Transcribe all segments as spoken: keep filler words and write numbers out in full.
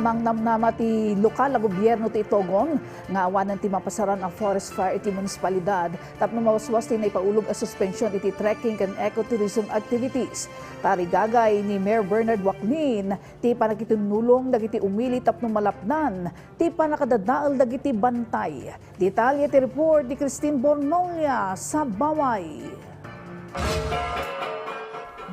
Pangnamnama ti lokal a gobierno ti Itogon nga awanen ti mapasaran a forest fire iti munisipalidad tapno mawaswas ti naipaulog a suspension iti trekking ken ecotourism activities. Tarigagay ni Mayor Bernard Waclin ti pannakitinnulong dagiti umili tapno malapnan ti pannakadadael dagiti bantay. Detalye ti report ni Christine Bornolia, Sabaway.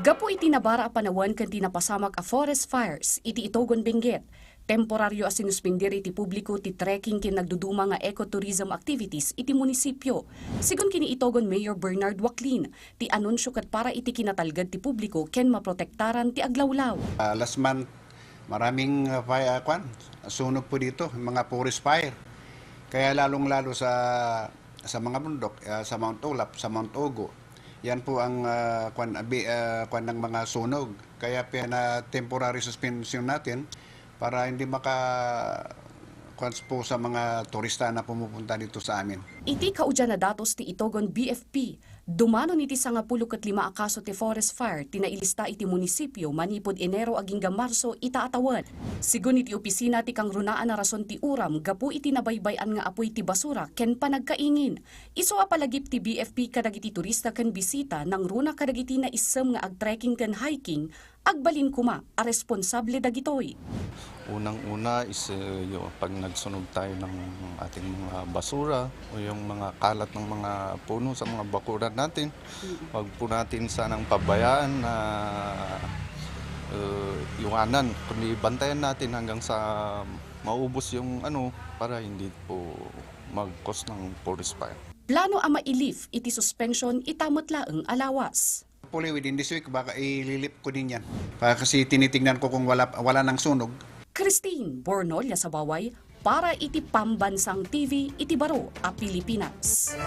Gapu iti nabara a panawen ken ti napasamak a forest fires iti Itogon, Benguet, temporario a sinuspender iti publiko ti trekking ken nagduduma nga ecotourism activities iti munisipio. Segun ken ni Itogon Mayor Bernard Waclin, ti anunsio ket para iti kinatalged ti publiko ken maprotektaran ti aglawlaw. Ah, last month, maraming, ah, fire, ah, kwan, sunog po dito, mga forest fire. Kaya lalong-lalo sa, sa mga bundok, ah, sa Mount Ulap, sa Mount Ugo, yan po ang, ah, kwan, abi-, ah, kwan ng mga sunog. Kaya pina-temporary suspension natin para hindi maka-, kwan po sa mga turista na pumupunta dito sa amin. Iti kaudian a datos ti Itogon B F P, dumanon iti sangapulo ket lima a kaso ti forest fire ti nailista iti munisipio manipud Enero agingga Marso ita a tawen. Segun iti opisina ti kangrunaan a rason ti uram gapu iti nabaybay-an nga apuy ti basura ken panagkaingin. Isu a palagip ti B F P kadagiti turista ken bisita nangruna kadagiti naissem nga agtrekking ken hiking, agbalin koma a responsable dagitoy. Unang-una is, eh, yung pag nagsunog tayo ng ating mga basura o yung mga kalat ng mga puno sa mga bakuran natin, wag po natin sanang pabayaan na, eh, iwanan, kundi bantayan natin hanggang sa maubos yung ano, para hindi po mag-cause ng forest fire. Plano a mailif iti suspension ita met laeng a lawas. Hopefully within this week, baka ililip ko din yan. Pa-, kasi tinitingnan ko kung wala, wala nang sunog. Christine Bornolia Sabaway para iti Pambansang T V iti baro a Pilipinas.